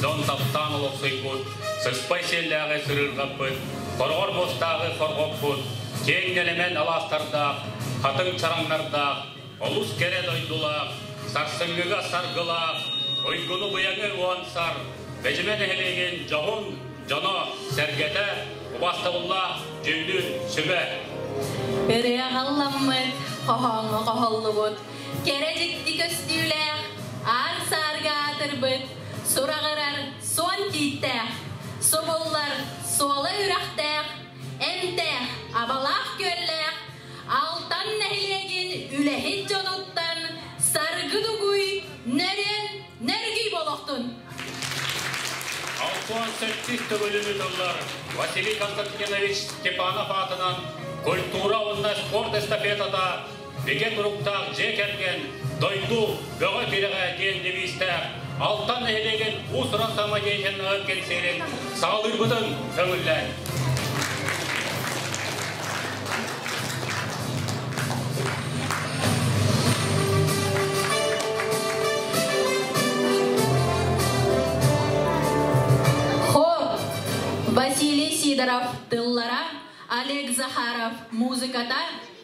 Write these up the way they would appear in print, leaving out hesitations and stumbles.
дьон таптаан олохсуйбут, сыспай сиэллээҕи сырыырҕаппыт, хороҕор муостааҕы хорҕоппут, киэҥ нэлэмэн алаастардаах, хатыҥ чараҥнардаах, олус кэрэ дойдулаах, сарсыҥҥыга саргылаах, уйгуну-быйаҥы уһансар Бэдьимэ нэһилиэгин дьоһун дьоно сэргэтэ, убаастабыллаах дьүүллүүр сүбэ. Ырыаҕа ылламмыт, хоһооҥҥо хоһоллубут, кэрэ дьикти көстүүлээх, аар саарга аатырбыт, сураҕырар суон тииттээх, субуллар суола үрэхтээх, эмтээх, абалаах күөллээх Алтан нэһилиэгин үлэһит дьонуттан Саргы Дугуй нөрүөн нөргүй болохтун! Алтуан сэттис төгүлүн ыытыллар Василий Константинович Степанов аатынан культура уонна спорт эстафетата бигэ туруктаах дьиэ кэргэн дойду бөҕө тирэҕэ диэн девизтээх Алтан нэһилиэгин уус-уран самодеятельноһын кэнсиэрин саҕалыырбытын көҥүллээн. Хор Василий Сидоров тыллара, Олег Захаров музыката,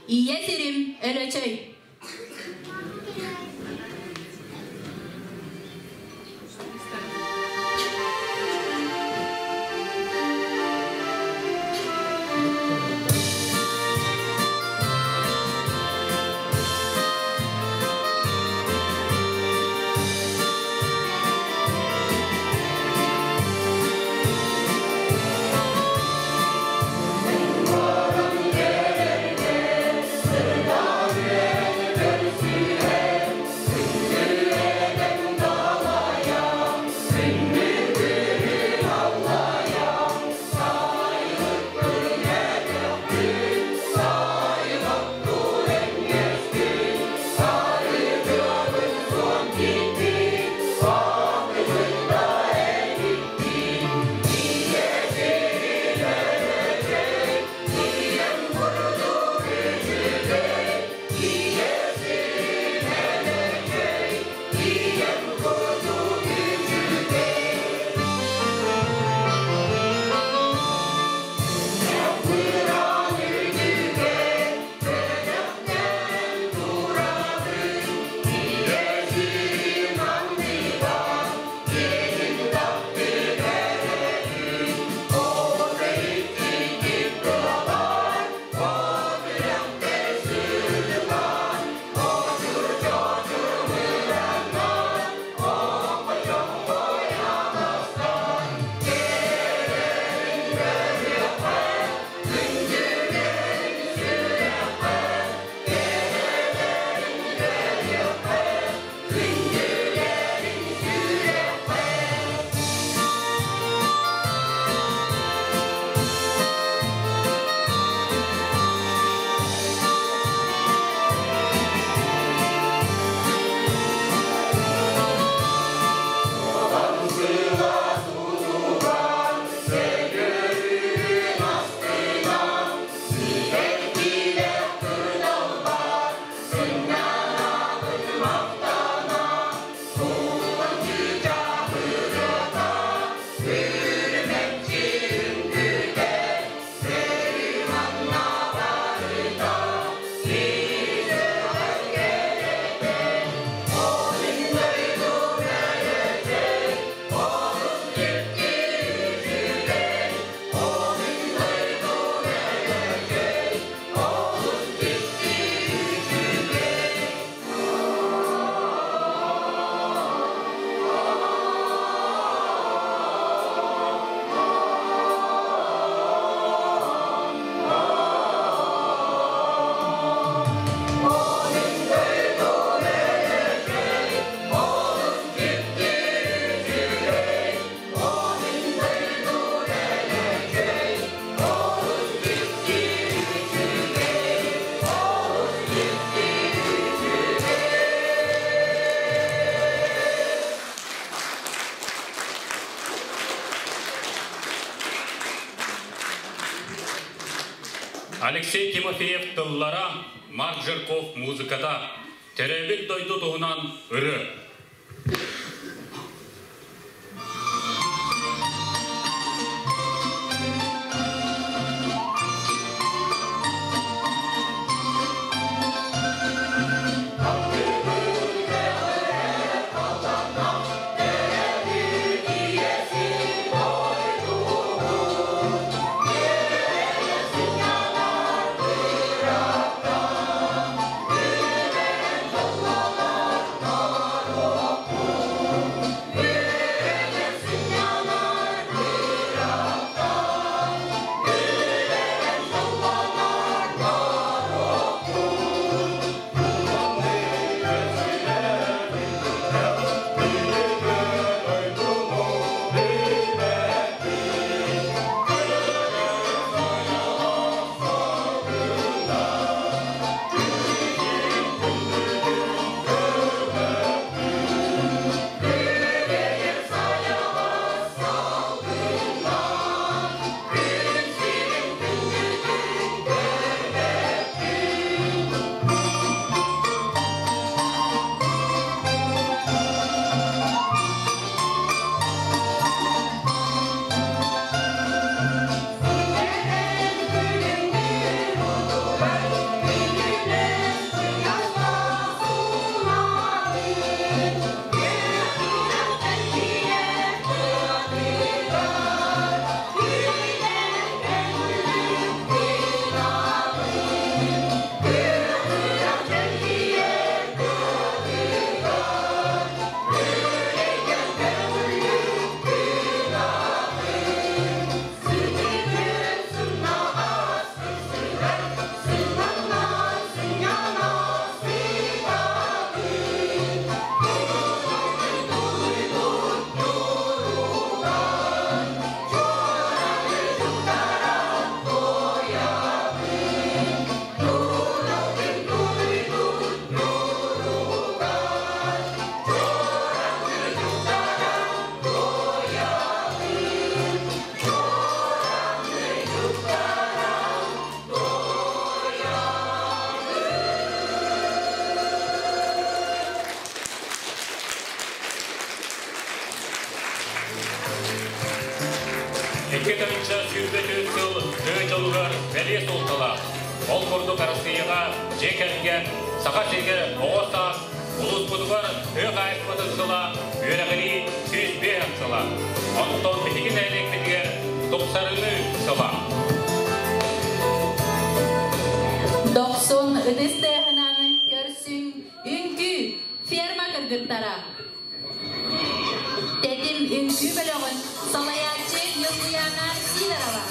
Ийэ сирим Өлөчөй. Алексей Тимофеев тыллара, Марк Жирков музыката, төрөөбүт дойду туһунан ырыа. суолталаах. Ол курдук Арассыыйаҕа дьиэ кэргэн, Саха сиригэр оҕо саас, улууспутугар тыа хаһаайыстыбатын сыла, үөрэҕирии 105 сыла. Онтон биһиги нэһилиэкпитигэр тупсарыныы сыла. Дохсун ытыс тыаһынан көрсүҥ үҥкүү ферма кыргыттара. Тэтим үҥкүү бөлөҕүн салайааччы Ньургуйаана Сидорова.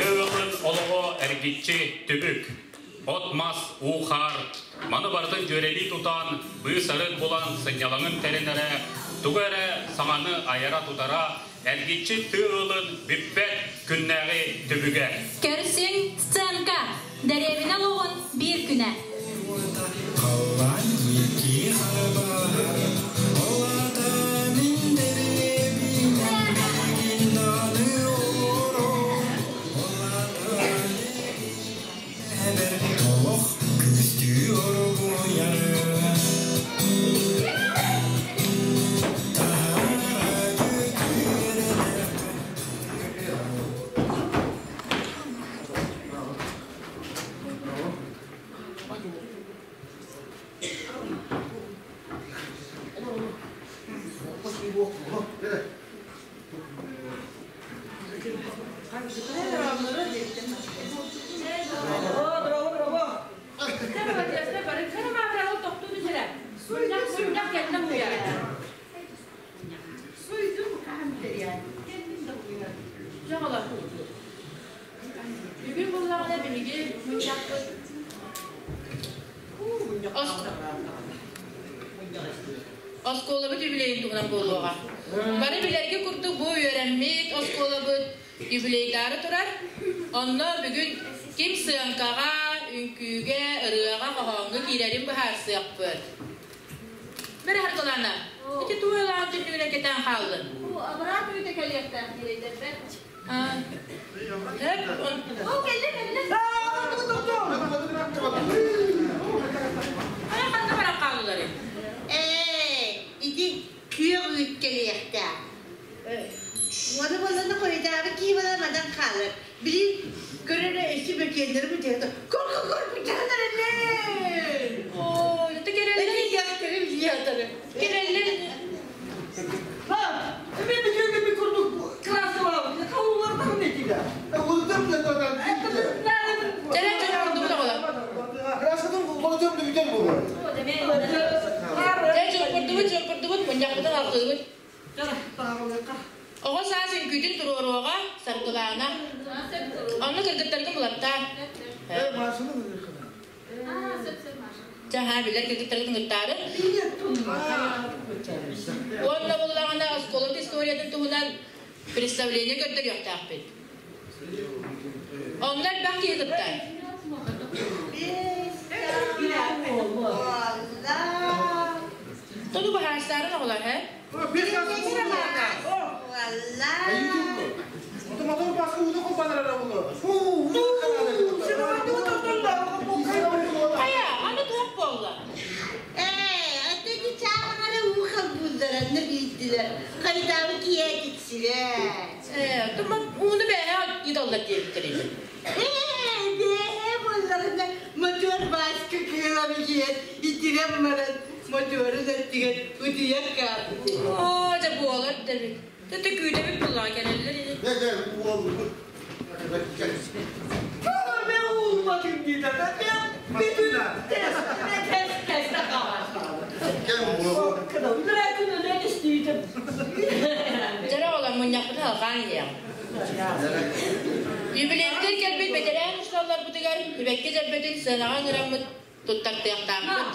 Ыалын олоҕо эргиччи түбүк. От-мас, уу-хаар, маны барытын дьүөрэлии тутан, быыс-арыт булан сынньалаҥын тэринэрэ, тугу эрэ саҥаны айара-тутара эргиччи тыа ыалын бүппэт күннээҕи түбүгэ. Көрсүҥ сценка! Дэриэбинэ олоҕун биир күнэ. Халлаан диэки харабаһар, ол аата мин дэриэбинэм билигин даҕаны олорор. Ол аата эбэр олох күстүү оргуйар. Таһаара көтүөрэнэр Бүгүн буллаҕына биһиги мунньахпыт Оскуолабыт юбилейын туһунан буолуоҕа. Бары билэргэ курдук бу үөрэммит оскуолабыт юбилейдаары турар. Онно бүгүн ким сыаҥкаҕа, үҥкүүгэ, ырыаҕа, хоһооҥҥо киирэрин быһаарсыахпыт. Бэрэ Харгылаана, ити туой ылаан түннүгүнэн кэтээн хааллын. Абыраат үүтэ кэлиэхтээх диэйдэрбэт. Ол кэллэ кэллэ. Сибекенleri bu diye. Korku korku canlarını. О, это кереллер. Yaktırım yatarım. Кереллер. Bak, ben bir şöyle bir kurduk. Krası var. Kavullardan ne diyor? Терен чөпүрдүбүт оҕолор. Дьэ чөпүрдүбүт, чөпүрдүбүт, мунньахпытын алгыыбыт. Оҕо саас үҥкүүтүн туруоруоҕа Саргылаана. Онно кыргыттаргын булаттаа. Чэ, ха, билэр кыргыттаргын ыҥыртаары. Уонна буллаҕына оскуолабыт историятын туһунан представление көрдөрүөхтээхпит. Онно элбэх киһи кыттар. Тону баһаарсаарын оҕолор, һэ? Хайа, аны туох буолла? Ataki çağırana uğral bunlara ne bildiler. Kaydağı kiye gitsinler. Ээ, туман ууну бэйэ ыыталлар диэбиттэр ини. Ne bunların motor baskı kılamayacak. İtirem maran motoru da tiget udiyak kap. Оо, дьэ буолар дэбит. Тэтэ күүтэбит буллаҕа кэлэллэр ини. Ben olmadım diye ben bütün test test test Bırakın öyle isteyeceğim. Дьэрэ оҕолор мунньахпытын алҕаан иһиэҕиҥ. Юбилейбитигэр кэлбит бэтэрээн учууталларбытыгар сибэкки дьөрбөтүн сыанаҕа ыҥыраммыт туттартыахтаахпыт.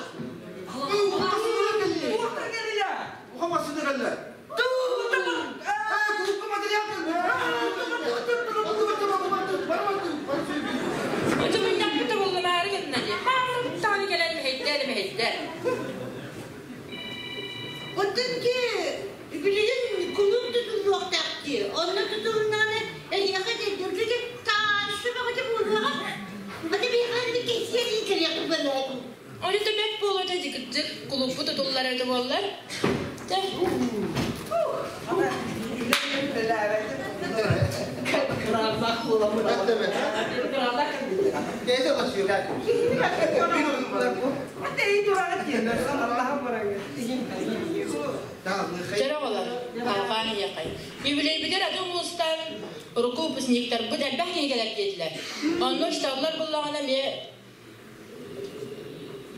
Очо мунньахпыт тобуллумаары гынна дии. Баарбыт даҕаны кэлэн мэһэйдээ да мэһэйдээ. Оттон ki билигин кулууп тутуллуохтаах дии. Онно тутулуннаҕына эһиэхэ дьөргүтэ таашы бөҕөтө буолуоҕа. Аты биһиэхэ кэсиэ кэлиэх балаатын. Олюта бэт буолуо этэ кырдьык кулууппут тутуллар эбитэ буоллар. Дьэ, дьэрэ оҕолор, алҕаан иһиэххэй. Юбилейбитигэр атын улуустан урукку выпускниктарбыт элбэх киһи кэлэр диэтилэр. Онно учууталлар буллаҕына эмиэ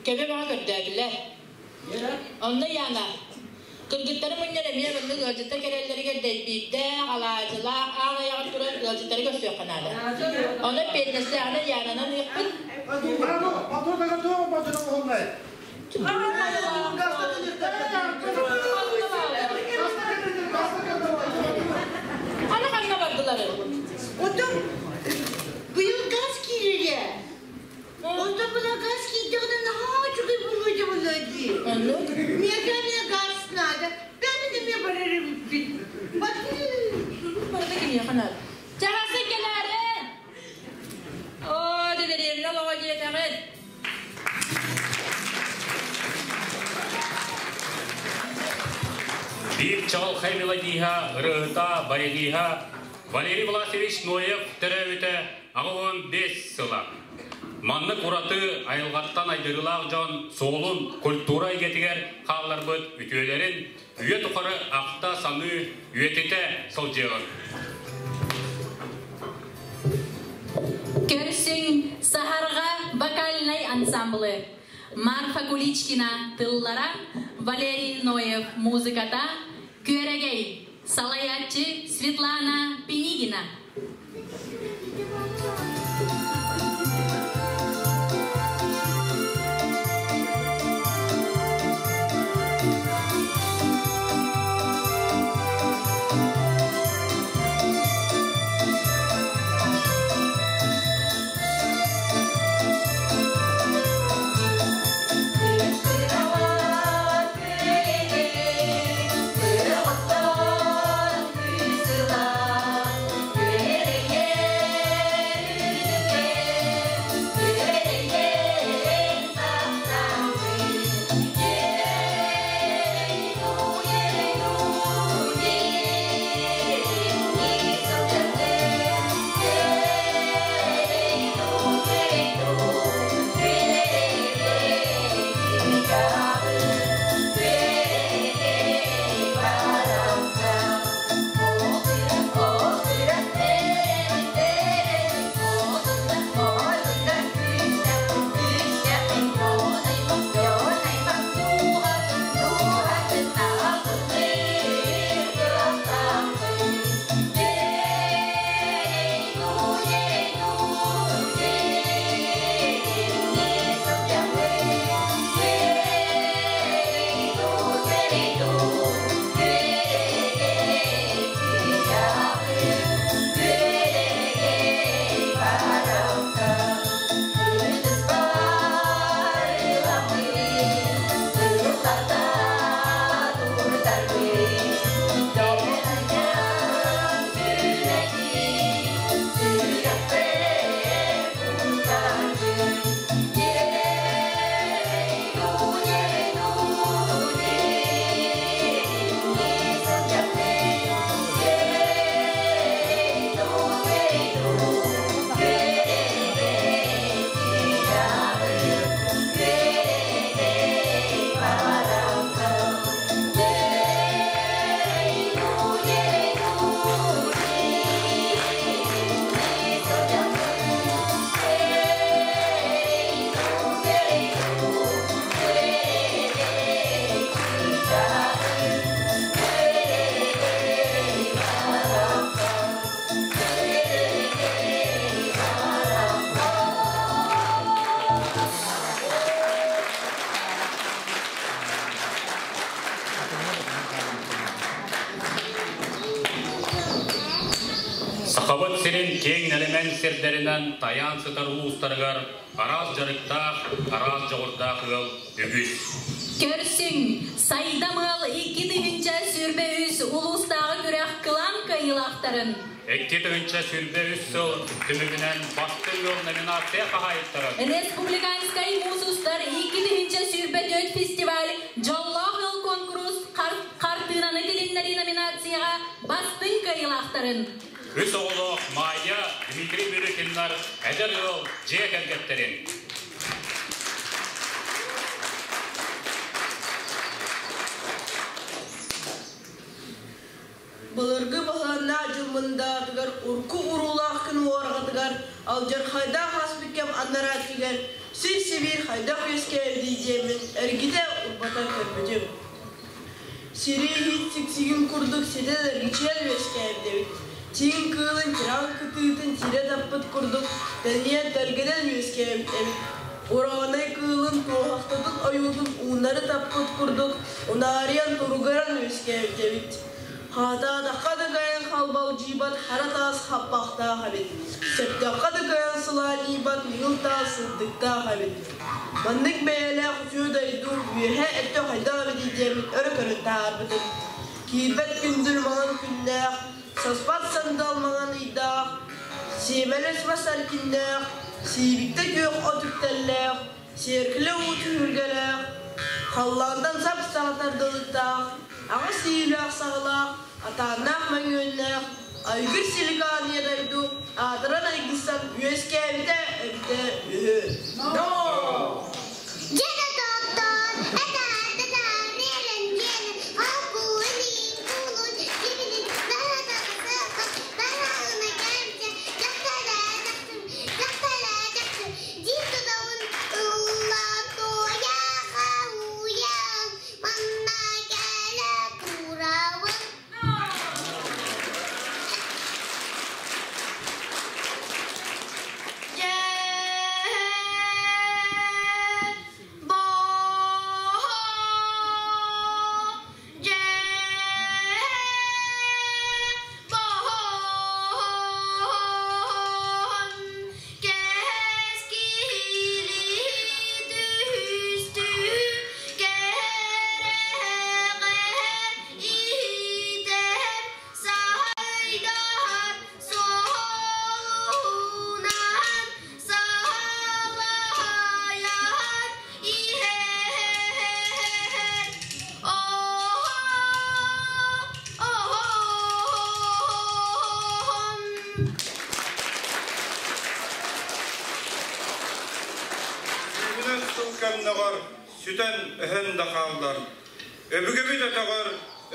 кэбэ баҕа көрдөөтүлэр. Онно Яна, кыргыттары мунньан эмиэ маннык ыалдьыттар кэлэллэригэр дэйбиирдээх, алаадьылаах, аан айаҕар туран ыалдьыттары көрсүөххэ наада. Онон пиэннэстээҕинэн Янанан ыахпыт. Аны ханна бардылар? Оттон быйыл газ киирэрэ. Онтон була газ киирдэҕинэ наһаа үчүгэй буолуо буолуо дии. Оннук. Миэхэ эмиэ газ наада. Бэйэбит эмиэ барар эбиппит. Барыта кимиэхэ наада. Чаһасы кэлээрин! Оо, дьэ дэриэбинэ олоҕо диэтэҕин. Биир чаҕылхай мелодиһа, ырыаһыта, баяниһа Валерий Власович Ноев төрөөбүтэ 85 сыла. Маннык ураты айылҕаттан айдарыылаах дьон суолун культура эйгэтигэр хаалларбыт үтүөлэрин үйэ тухары ахта саныы үйэтитэ сылдьыаҕыҥ. Көрсүҥ Саһарҕа вокальнай ансамблы. Марфа Куличкина тыллара, Валерий Ноев музыката, Күөрэгэй, салайааччы Светлана Пинигина. сирдэринэн тайаан сытар улуустарыгар араас дьарыктаах, араас дьоҕурдаах ыал үгүс. Көрсүҥ, Сайдам ыал 2023 улуустааҕы күрэх кылаан кыайыылаахтарын. 2023 сыл түмүгүнэн Бастыҥ ыал номинация хаһаайыттарын. Республиканскай Муус устар 2024 фестиваль Дьоллоох ыал куонкурус хартыынаны тилиннэрии номинацияҕа бастыҥ кыайыылаахтарын. Үс оҕолоох Майя, Дмитрий Милютиннар эдэр ыал дьиэ кэргэттэрин. Былыргы баһыаннаах дьыл мындаатыгар урукку уруулаах күн уорҕатыгар алдьархайдаах ааспыт кэм анараа өттүгэр сир-сибиир хайдах үөскээбитий диэммин эргитэ урбатан көрбүтүм. Сири иһит сиксигин курдук ситэн эргичийэн үөскээбит эбит. Тииҥ кыылын чыраан кытыытын сирэ таппыт курдук тэнийэн тэлгэнэн үөскээбит эбит. Ураҕанай кыылын туоһахтатын ойуутун ууннары таппыт курдук унаарыйан туругуран үөскээбит эбит. Хаатаатахха да кыайан халбалдьыйбат хара таас хаппахтаах эбит. Сөптөөххө да кыайан сылаанньыйбат ньыгыл таас сырдыктаах эбит. Маннык бэйэлээх үтүө дойду үөһэ өттө хайдах эбитий диэммит өрө көрөн таһаарбытым. Киирбэт күндүл маҥан күннээх, саспат сандал маҥан ыйдаах, сиэмэлэс мас эркиннээх, сиибиктэ күөх от үктэллээх, сиэркилэ уу түһүлгэлээх, халлаантан сап-саҕа тардылыктаах, аҕыс иилээх саҕалаах, атааннаах мөҥүөннээх, айгыр силикаан ийэ дойду аатыран айгыстан үөскээбитэ эбитэ үһү. Ноо! Сүүһүнэн сыл кэмнэҕэр сүтэн өһөн да хааллар, өбүгэбит өтөҕөр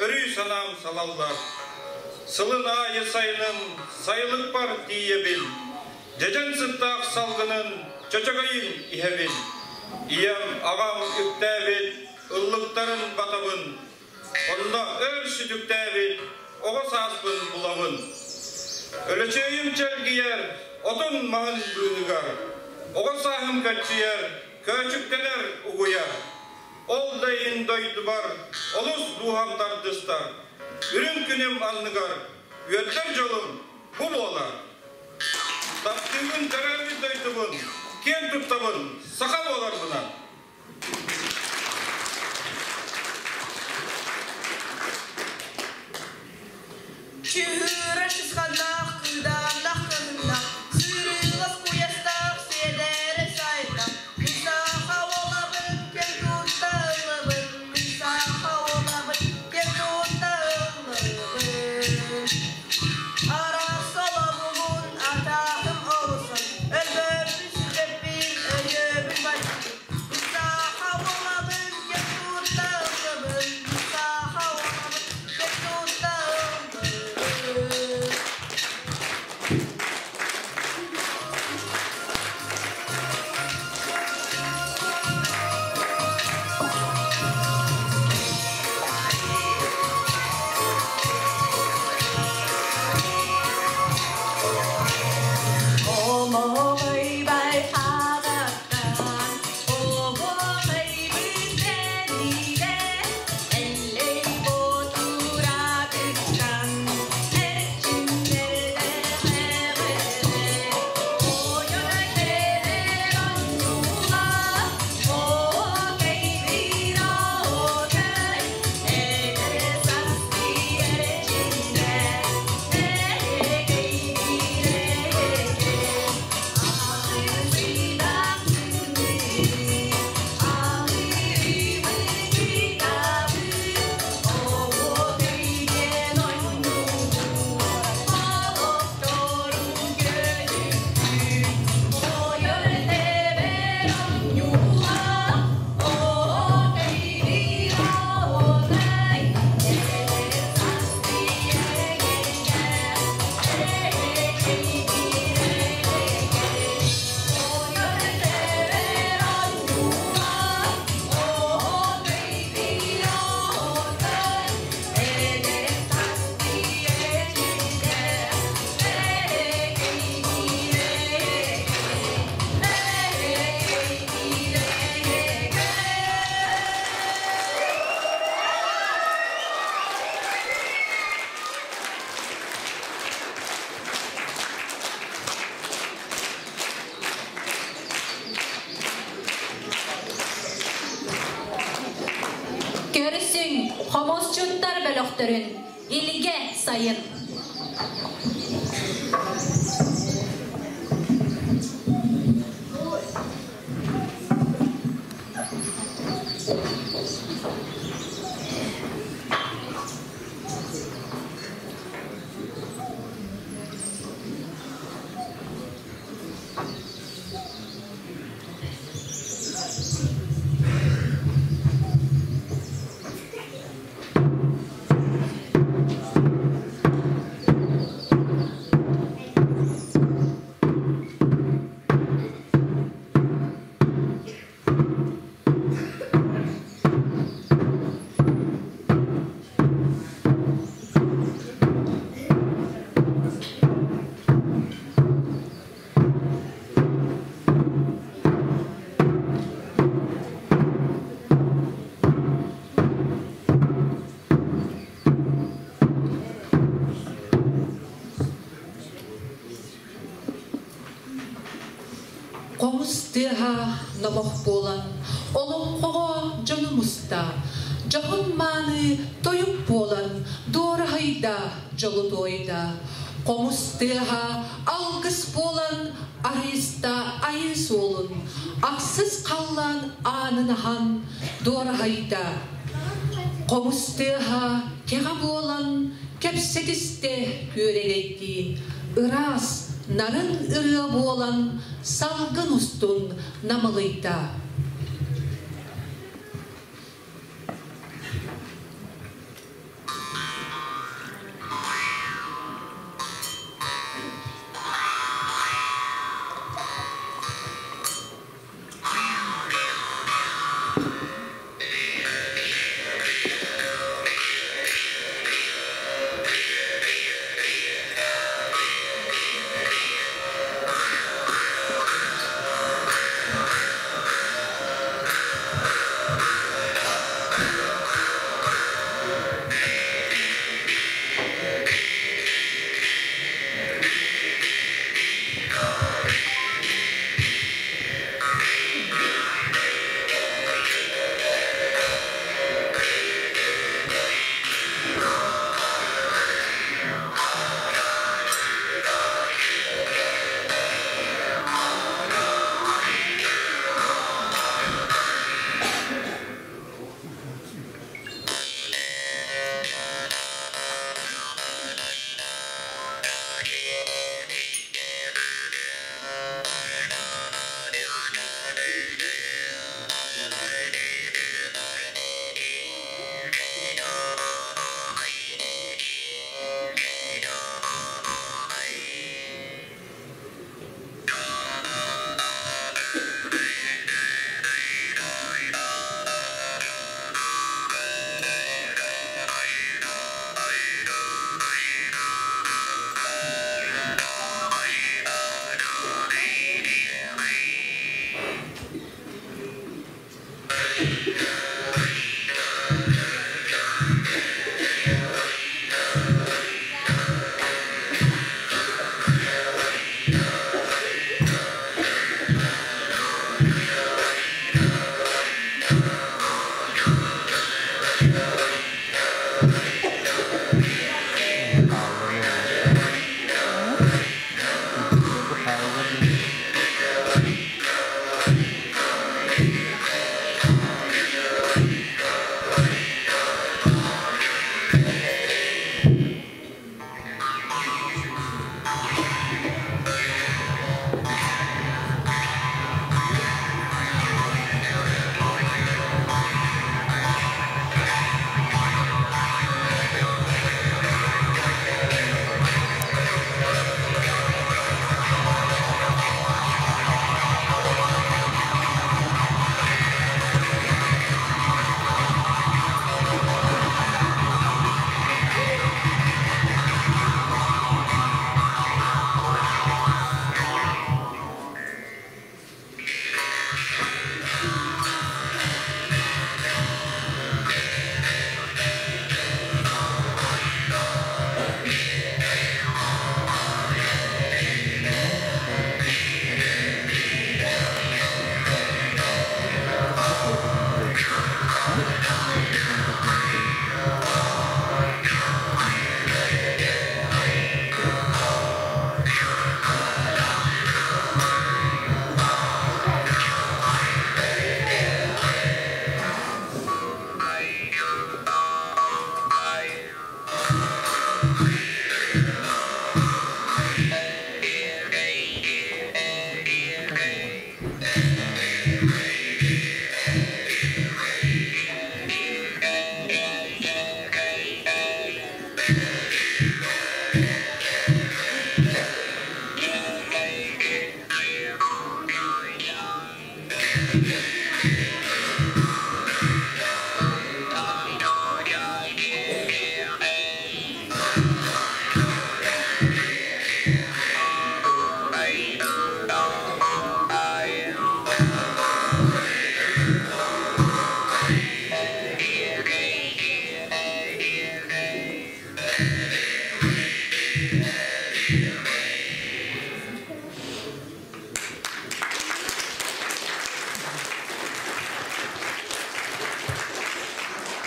өрүү санаам салаллар. Сылын аайы сайынын сайылыкпар тиийэбин, дьэдьэн сыттаах салгынын чөчөгөйүн иһэбин. Ийэм, аҕам үктээбит ыллыктарын батабын, онно өр сүтүктээбит оҕо сааспын булабын. Өлөчөйүм чэлгийэр отун-маһын быыһыгар, оҕо сааһым көччүйэр, көөчүктэнэр угуйар. Ол да иһин дойдубар олус дууһам тардыстар, үрүҥ күнүм анныгар үөрдэр дьолум бу буолар. Таптыыбын төрөөбүт дойдубун, киэн туттабын саха буоларбынан. Чыһыыра чысханнаах, кыыдааннах кыһыннах, сыырыылас куйастаах сиэдэрэ сайыннах, мин саха уолабын, кэм тутта ылабын, мин саха уолабын, кэм тутта ылабын. Араас солобугун атаахым олусон, өлбөппүн сүтэппин, өйөбүн баччын, мин саха Көрсүҥ, хомусчуттар бөлөхтөрүн Илгэ сайын. Хомус тыаһа номох буолан, олоҥхоҕо дьону муста, дьоһун-мааны тойук буолан дуораһыйда, дьолу туойда. Хомус тыаһа алгыс буолан арыйыста айыы суолун, ахсыс халлаан аанын аһан дуораһыйда. Хомус тыаһа кэҕэ буолан кэпсэтистэ күөрэгэйдиин, ыраас, нарын ырыа буолан салгын устун намылыйда.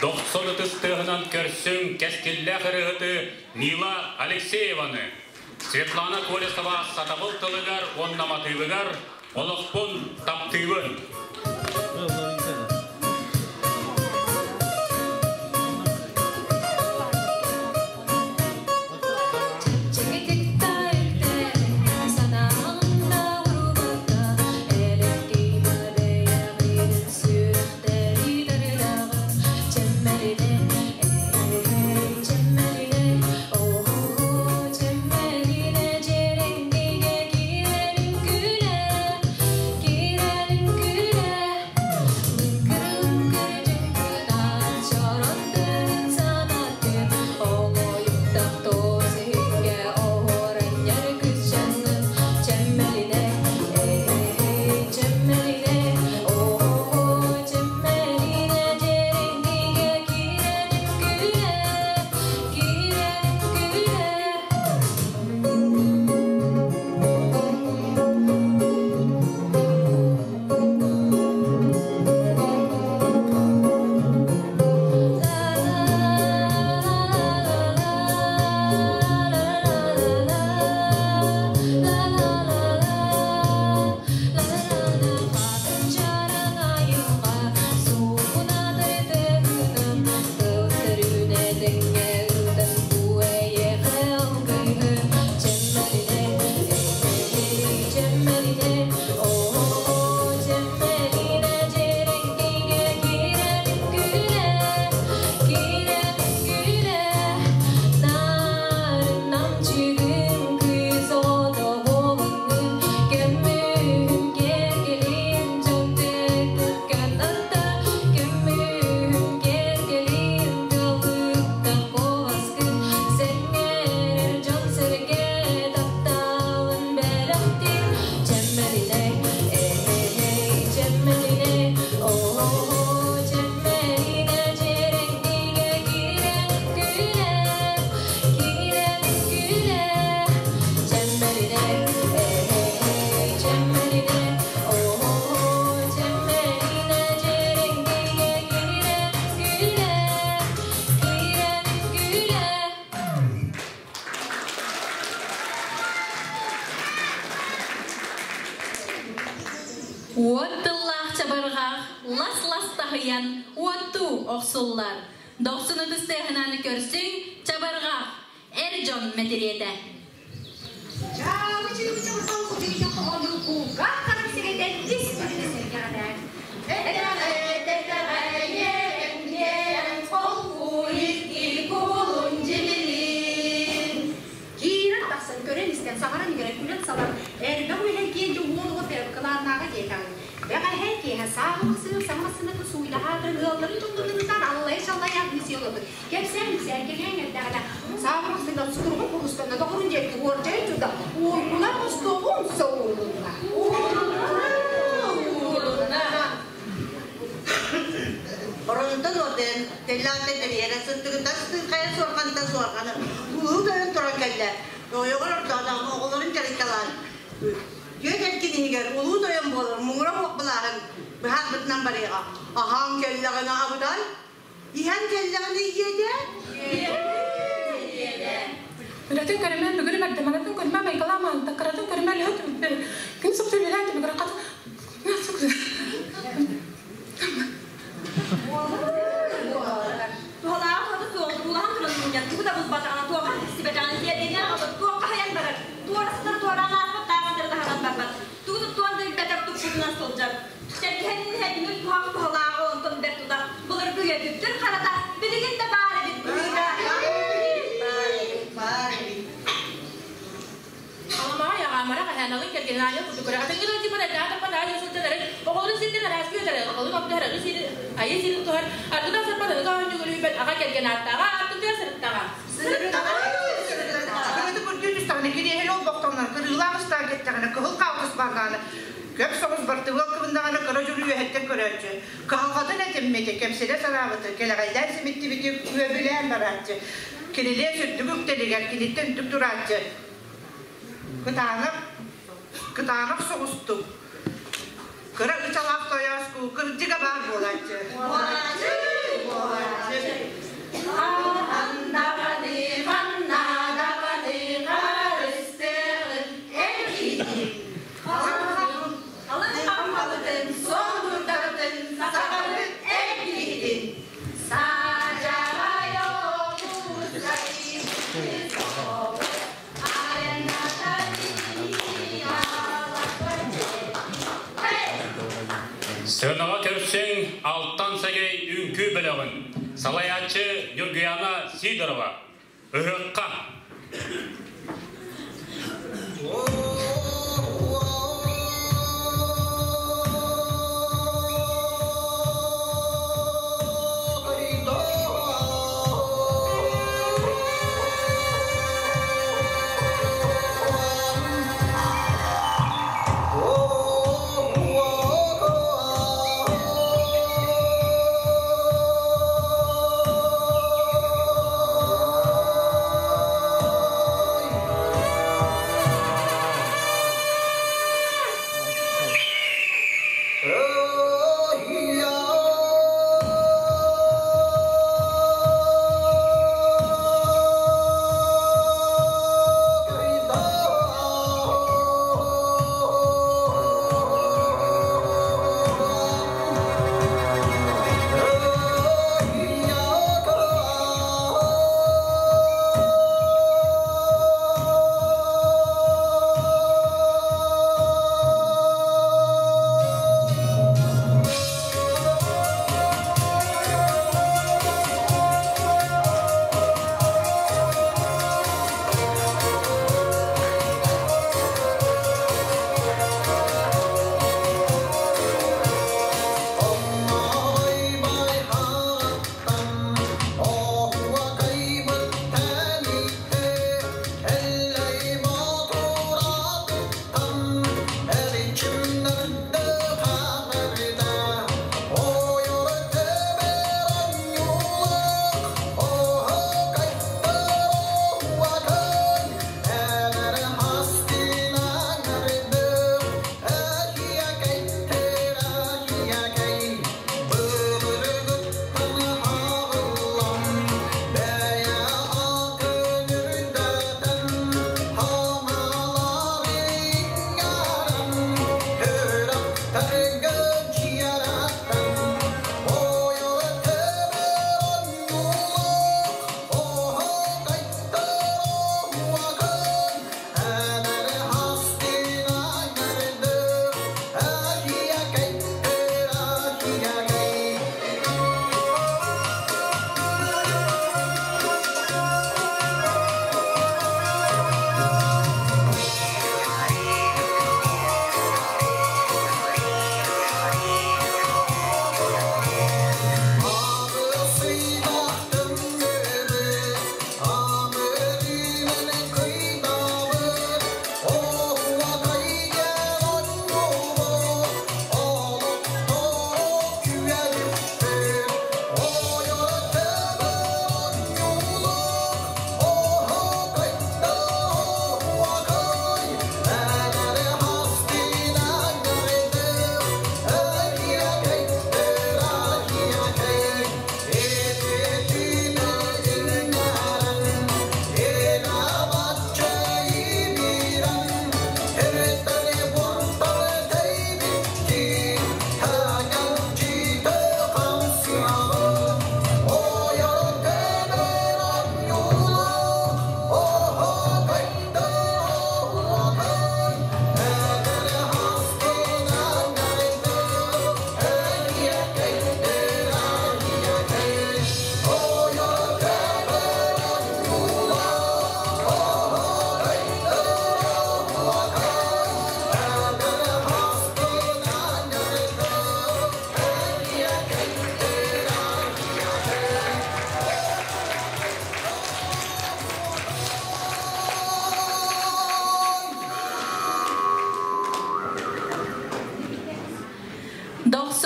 Дохсун ытыс тыаһынан көрсүҥ кэскиллээх ырыаһыты Мила Алексееваны, Светлана Колесова сатабыл тылыгар уонна матыыбыгар Олохпун таптыыбын. Уот тыллаах чабырҕах лас-лас таһыйан уоттуу охсуллар. Дохсун ытыс тыаһынан көрсүҥ чабырҕах эр дьон мэтириэтэ. Киирэн тахсан көрөн-истэн, саҥаран-иҥэрэн, күлэн-салан, элбэх үлэһит киэнчэ уол оҕо кылааннааҕа диэтэҕиҥ. Бэҕэһээ киэһэ сааһылык саҥа массыынатын сууйдаһаатырын ыалларын дьоннорун аллайа-шаллайа мисиолобут. Кэпсээн-ипсээн кэҥээн эрдэҕинэ, сааһылык массыына сутуругун курустанна доҕорун диэки уордьайан турда, уйгулар остуолун соуруна. Уурулунна. Оронуттан орден, теллаатта тэрийэрэ сыттыгыттан сытыырхайа суорҕантан суорҕаны улуу тойон туран кэллэ. Ойоҕор ортоотоох оҕолорун дьарыкталаан дьиэ кэргэн иһигэр улуу тойон буолар муҥура суох былааһын быһаарбытынан барыаҕа. Аһаан кэллэҕинэ абытай, иһэн кэллэҕинэ ийиэтэ. Үлэтин көрүмэ бүгүрү бэрдэманатын көрүмэ майгылаамаан таккаратын көрүмэ үлэһит күн супту үлэлээн түбүгүрэ хат Туһалааҕы туһата суоҕу туруулаһан туран мунньар, тугу да булбатаҕына, туохха тиксибэтэҕинэ, тиэргэнигэр аҕалбыт, туохха хайан барар, туора сытар туораан ааспыт, таах сытары таһынан барбат, тугу туттуон да билбэтэх туппутунан сылдьар. Сэргэһэн иһэ тимир туһах туһалааҕы онтон бэрт тутах, былыргы үйэ түптүр харата, билигин да баар эбит быһыыта. Баар эбит. Аламаҕай аҕаамара хаһааналын кэргэнин аанньал курдук көрө. Атыҥҥы да типа да таатаппа таайа сылдьан эрэ оҕолорун сирдэн тутуһар, аргы сири, айы сирин тутуһар, аргыдан сарбат аныгы оонньууга үлүйбэт аҕа кэргэн ааттааҕа аттытыгар сырыттаҕа. Сырыттаҕа. Кырыты күрдүү түстэҕинэ, кириэһили олбохтоннор, кырыылаах ыстаан кэттэҕинэ, кыһыл хаалтыс баардаҕына, көп соҕус бартыбыал кыбыннаҕына кыра дьулу үөһэттэн көрөөччү. Кыһалҕатын этиммити, кэмсинэ санаабыты, кэлэҕэйдээн симиттибити үөбүлээн барааччы. Кирилиэс үрдүк үктэлигэр киниттэн үрдүк турааччы. Кытаанах, кытаанах соҕустук, кыра ычалаах тойооску кырдьыга баар буолааччы. Буолааччы, буолааччы. Ханнаҕаны, ханна даҕаны харыстыаҕын эр киһи. Халыҥ хампабытын, суон дурдабытын, сахабыт эр киһитин. Саадьаҕай оҕус Сыанаҕа көрсүҥ Алтан Сэгэй үҥкүү бөлөҕүн салайааччы Ньургуяна Сидорова. Ыһыахха!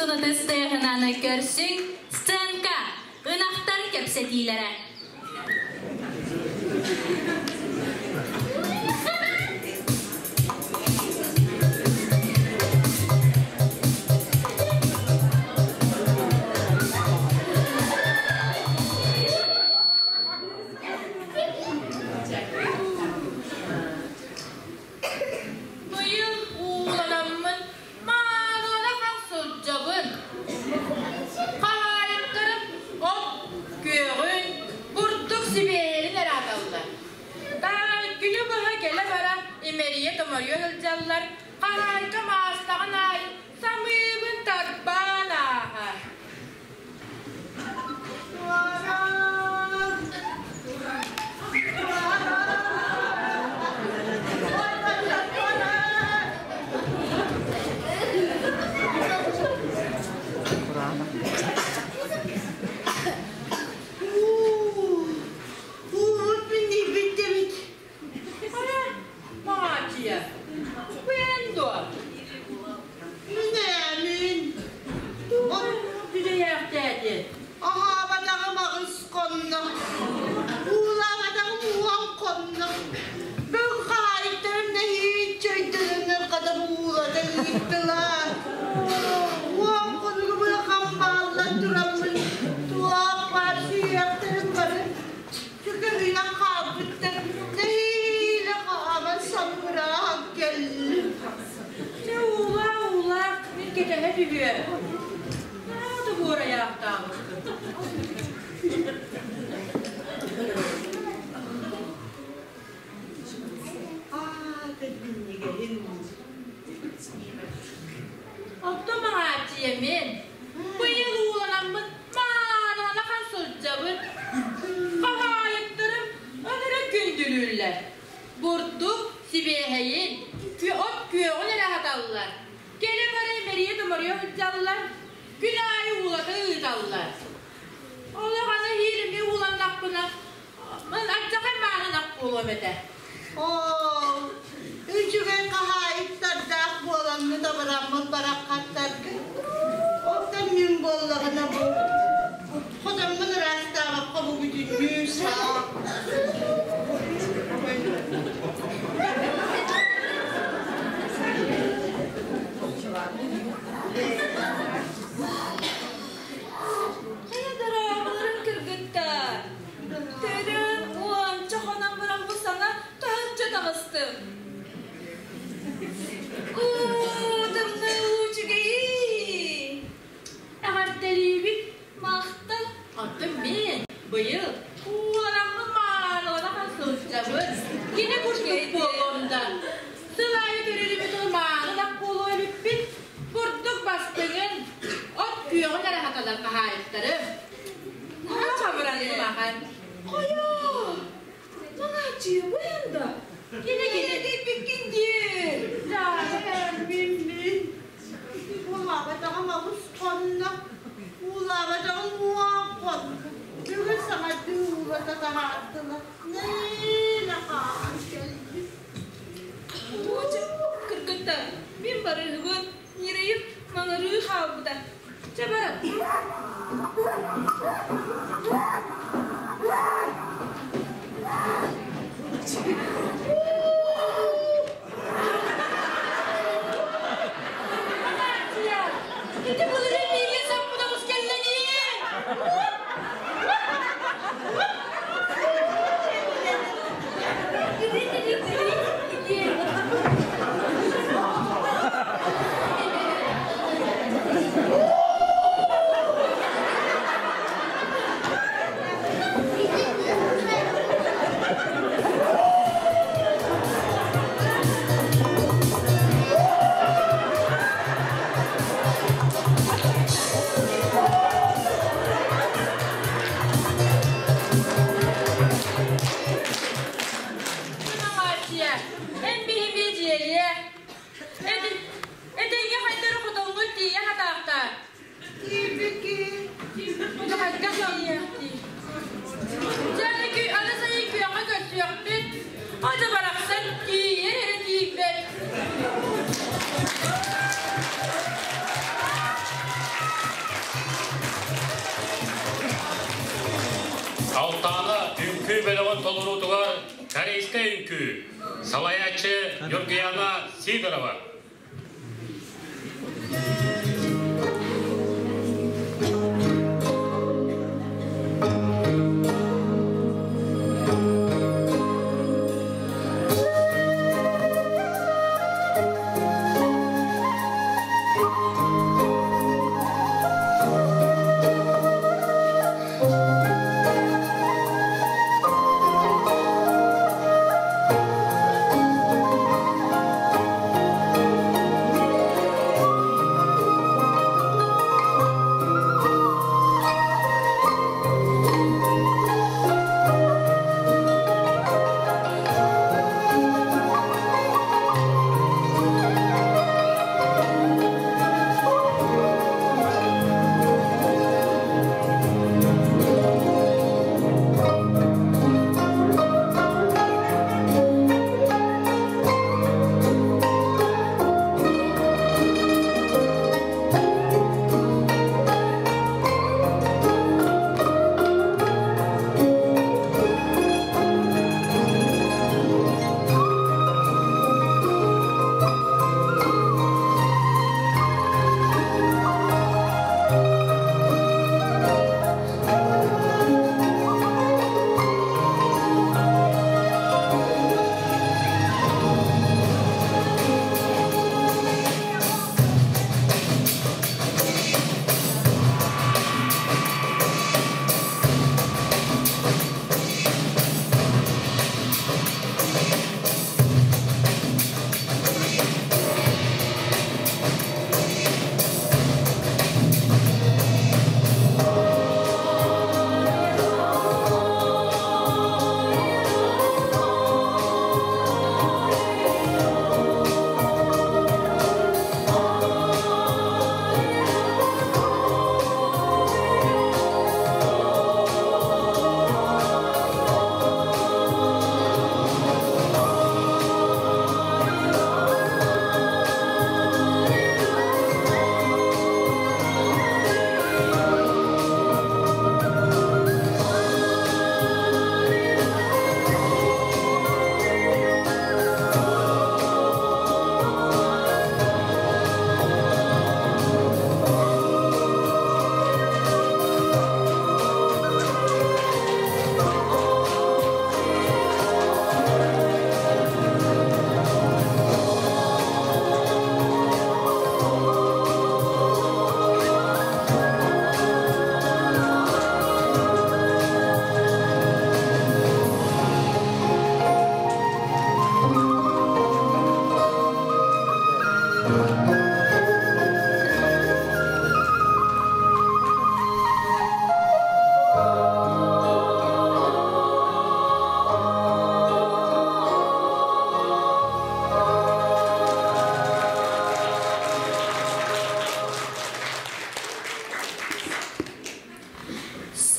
Дохсун ытыс тыаһынан көрсүҥ, сценка, ынахтар кэпсэтиилэрэ. Быйыл ууланаммын маанылахан сылдьабын. Хаһаайыттарым от күөҕүн, бурдук сибиэһэрин эрэ аталлар. Таай күнү быһа кэлэ-бара имэрийэ-томоруйа сылдьаллар, хаһаайка маастаҕын аайы самыыбын тарбаан ааһар. Уут миннийбит эбит. Ара, Маачыйа, бу эн дуо? Мин ээ, мин. Дьүдьэйээхтээти. Аһаабатаҕым аҕыс хонно. Уулаабатаҕым уон хонно. Бүгүн хаһаайыттарым нэһииччэ өйдөнөннөр хата уулата ыыттылар. Уон хонугу быһа хамбааллан тураммын туох баар сүһүөхтэрим бары сүкүрүйэн хаалбыттар. Нэһиилэ хааман самыраан кэллим. Дьэ уулаа, уулаа, мин кэтэһэ түһүө. Наада буорайаахтаабыккын. Аа, минньигэһин. Оттон маҥааччыйа мин быйыл ууланаммын маанылахан сылдьабын. Хаһаайыттарым ынырык күндүлүүллэр. Бурдук сибиэһэйин, от күөҕүн эрэ аһаталлар. Кэлэ-бара имэрийэ-томоруйа сылдьаллар, күн аайы уулата ыыталлар. Олох аны иһиилими ууланнахпына, алдьархай маанынах буолуом этэ. Оо, үчүгэй хаһаайыттардаах буоламмыт абыраммыт бараххаттаргын. Оттон мин буоллаҕына бу хотоммун ыраастаабакка бу бүтүннүү саа. Хайа дорооболорун кыргыттар! Төрүн уонча хонон баран бу саҥа таһырдьа таҕыстым. Уу, тымныы үчүгэйий! Эҕэрдэлиибит! Махтал! Оттон мин быйыл ууланаммын мааныланахан сылдьабын. Кини курдук буолуом да. Сыл аайы төрүрүбүт ол маанылах буолуо эбиппит. Бурдук бастыҥын, от күөҕүн эрэ хаталар хаһаайыттарым. Наһаа хабыранным ахан. Хайа, маҥааччыйа бу эн да? Кини кини. Кэлбиккин дии. Мин мин. Уулаабатаҕым аҕыс хонно. Уулаабатаҕым уон хонно. Бүгүн саҥардыы уулата таһаардылар. Нэһиилэ хааман кэлбит. Уоча, кыргыттар, мин барыһыбын, ньирэйим маҥырыы хаалбыта. Чэ баран. Маҥааччыйа, ити былырыын миигин саппыт оҕус кэллэниин. Классическай үҥкүү. Салайааччы Ньургуяна Сидорова.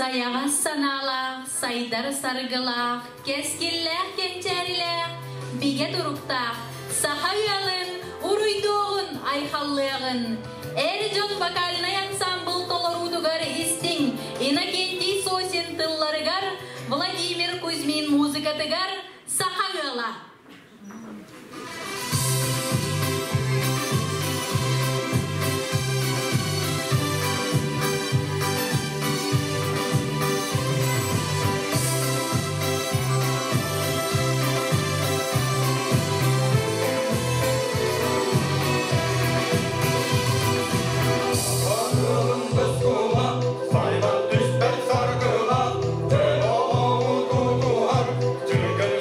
Сайаҕас санаалаах, сайдар саргылаах, кэскиллээх кэнчээрилээх, бигэ туруктаах, саха ыалын уруйдуоҕун, айхаллыаҕын! Эр дьон вокальнай ансаамбыл толоруутугар истиҥ Иннокентий Сосин тылларыгар, Владимир Кузьмин музыкатыгар «Саха ыала». Сайдан түспэт саргыла, Өн олоҕу тутуһар, Түргэн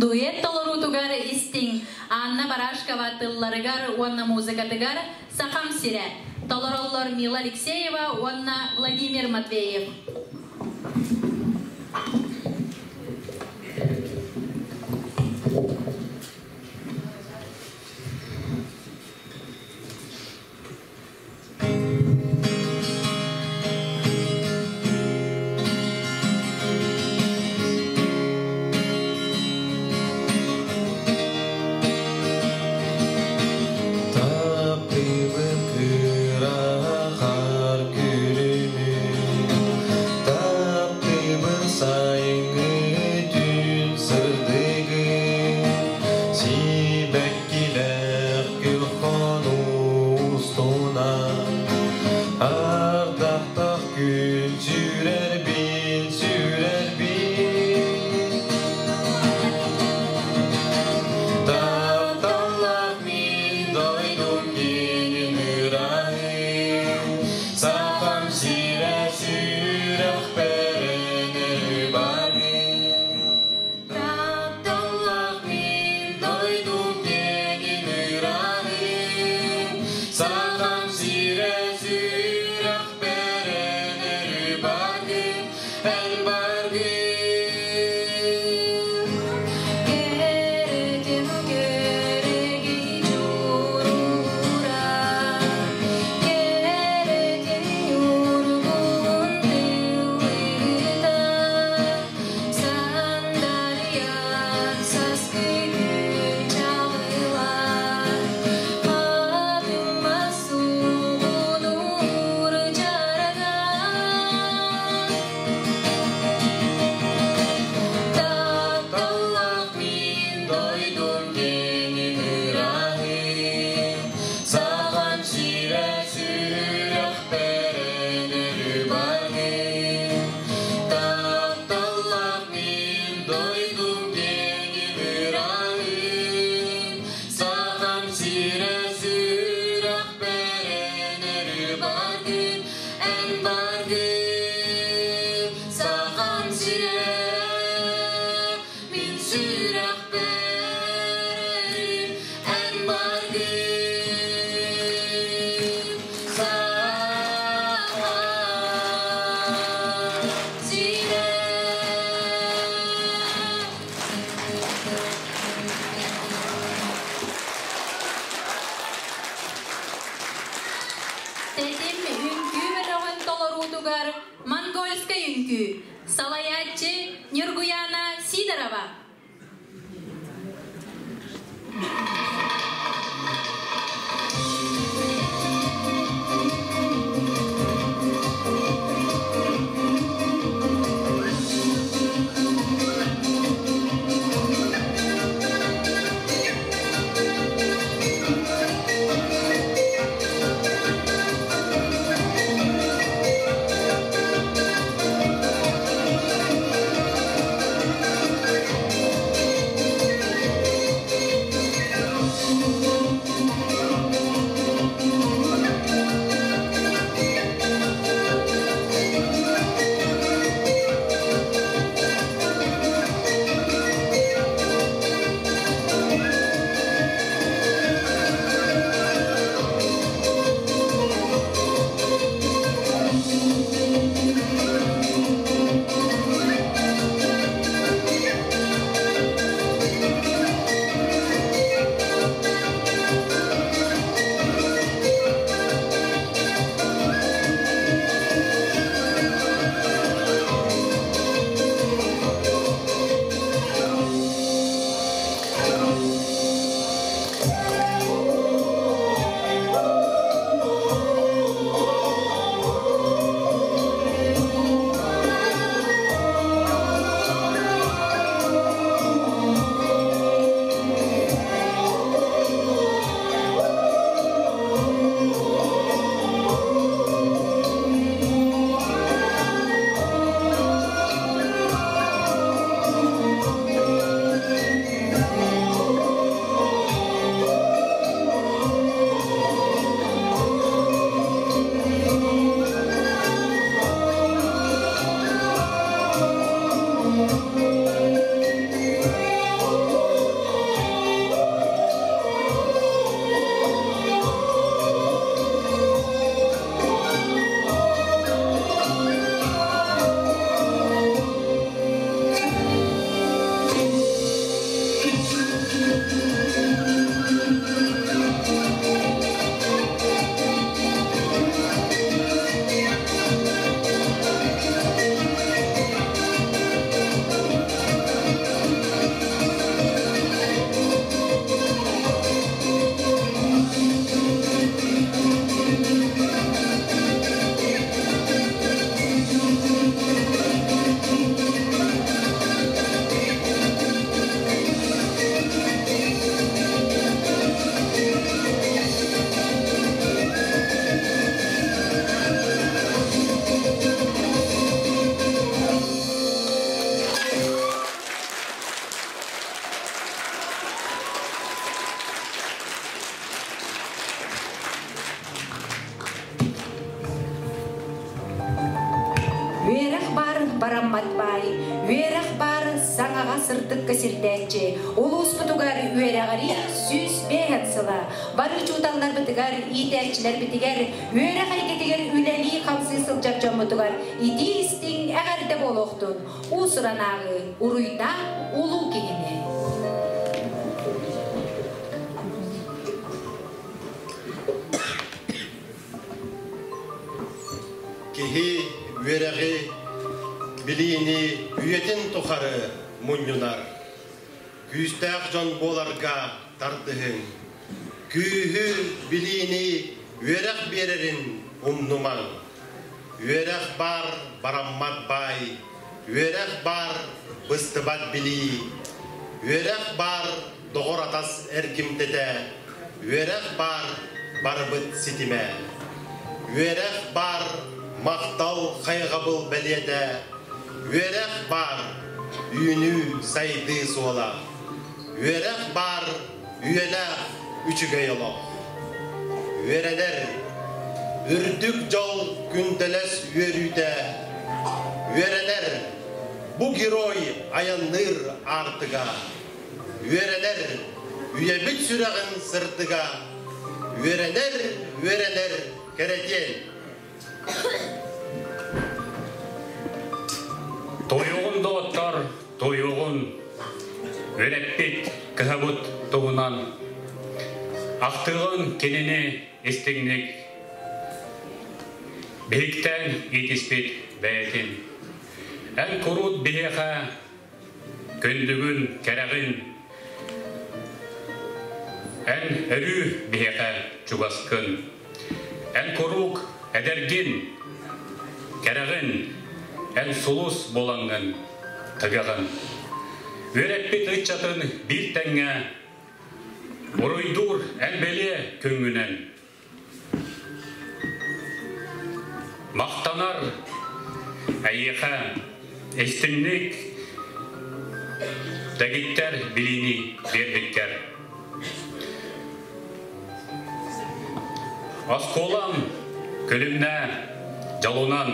Дуэт толоруутугар истиҥ Анна Барашкова тылларыгар уонна музыкатыгар Сахам сирэ. Толороллор Мила Алексеева уонна Владимир Матвеев. Таптыыбын кыра хаар күлүмү, Таптыыбын сайыҥҥы түүн сырдыгын, Сибэккилээх күл хонуу устунан, Ардахтах күн сүүрэрбин, сүүрэрбин. Тапталлаах мин дойдум киэнин ыраһын, Сахам сирэ сүрэхпэр өрүү бааргын. Тапталлаах мин дойдум киэнин ыраһын, Сахам сирэ сүрэхпэр өрүү бааргын, эн бааргын. Кэрэтин кэрэгэй дьурура, Кэрэтин ньургуһун тыллыыта, Сандарыйар сааскы күн чаҕыла, Хатыҥ мас суугунуур дьарага. Тапталлаах мин дойдум киэнин ыраһын, Сахам сирэ сүрэхпэр өрүү бааргын. Тапталлаах мин дойдум киэнин ыраһын, Сахам сирэ сүрэхпэр өрүү бааргын, эн бааргын. Сахам сирэ мин сүрэхпэр эн бааргын. Сахам сирэ. Тэтим үҥкүү бөлөҕүн толоруутугар монгольскай үҥкүү. Салайааччы Ньургуяна Сидорова. бараммат баай, үөрэх баар саҥаҕа сырдыкка сирдээччи, улууспутугар үөрэҕири 105 сыла, бары учууталларбытыгар, иитээччилэрбитигэр, үөрэх эйгэтигэр үлэлии-хамсыы сылдьар дьоммутугар итии-истиҥ эҕэрдэ буолуохтун, уус-уран ааҕыы, уруйдаан улуу киһини. Киһи үөрэҕи, билиини үйэтин тухары мунньунар. Күүстээх дьон буоларга тардыһыҥ. Күүһү, билиини үөрэх биэрэрин умнумаҥ. Үөрэх баар бараммат баай, үөрэх баар быстыбат билии, үөрэх баар доҕор-атас эргимтэтэ, үөрэх баар барыбыт ситимэ. Үөрэх баар махтал хайҕабыл бэлиэтэ, үөрэх баар үүнүү сайдыы суола. Үөрэх баар үйэлээх үчүгэй олох. Үөрэнэр үрдүк дьол күндэлэс үөрүүтэ. Үөрэнэр бу герой айанныыр аартыга. Үөрэнэр үйэбит сүрэҕин сырдыга. Үөрэнэр, үөрэнэр кэрэтиэн. Тойугун доҕоттор, тойугун үөрэппит кыһабыт туһунан ахтыгын кинини истиҥник биһиктээн иитиспит бэйэтин. Эн куруут биһиэхэ күндүгүн, кэрэҕин, эн өрүү биһиэхэ чугаскын. Эн куруук эдэргин, кэрэҕин, эн сулус буолаҥҥын тыгаҕын. Үөрэппит ыччатын биир тэҥҥэ буруйдуур эн бэлиэ күҥҥүнэн. Махтанар эйиэхэ истиҥник дэгиттэр билиини биэрбиккэр. Оскуолам күлүмнэ дьолунан,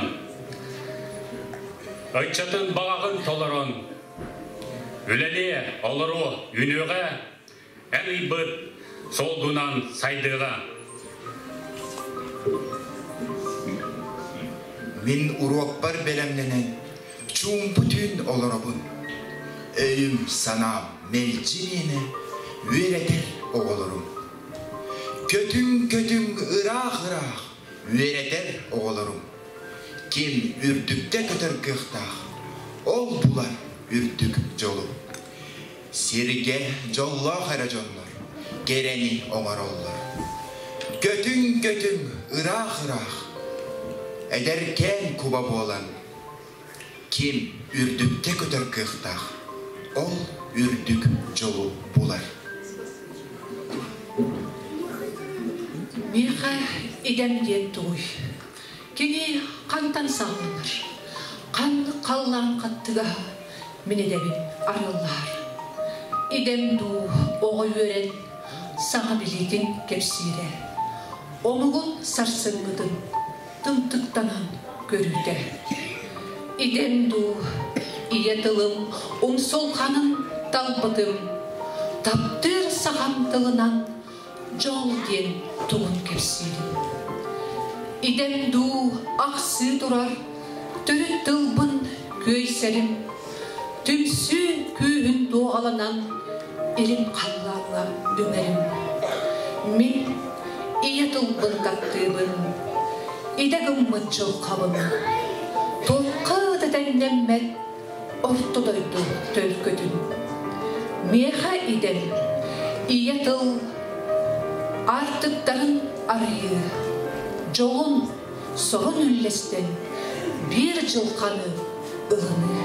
ыччатын баҕаҕын толорон, үлэлиэ, олоруо, үнүөҕэ эн ыйбыт суолгунан сайдыаҕа. Мин уруокпар бэлэмнэнэн, чуумпу түүн олоробун. Өйүм-санаам мэлдьи миэнэ, үөрэтэр оҕолорум. Көтүҥ-көтүҥ ыраах-ыраах үөрэтэр оҕолорум. Ким үрдүккэ көтөр кыахтаах, ол булар үрдүк дьолу. Сиргэ дьоллоох эрэ дьоннор кэрэни оҥороллор. Көтүҥ-көтүҥ ыраах-ыраах, эдэркээн куба буолан, ким үрдүккэ көтөр кыахтаах, ол үрдүк дьолу булар. Миэхэ идэм диэн тугуй? Кини хантан саҕаланар? Ханнык халлаан хаттыга мин идэбин арыаллаһар. Идэм дуу оҕо үөрэн саҥа билиитин кэпсиирэ, омугун сарсыҥҥытын тымтыктанан көрүүтэ. Идэм дуу ийэ тылым умсулҕанын талбытым, таптыыр сахам тылынан дьол диэн тугун кэпсиирим. Идэм дуу ахсыы турар төрүт тылбын күөйсэрим, түмсүү күүһүн дуоҕаланан илин халлааҥҥа үҥэрим. Мин ийэ тылбын таптыыбын, идэ гыммыт дьылҕабын. Туохха да тэҥнэммэт орто дойду төлкөтүн. Миэхэ идэм, ийэ тыл аартыктарын арыйыы, дьолун, сорун үллэстэн биир дьылҕаны ылыныы.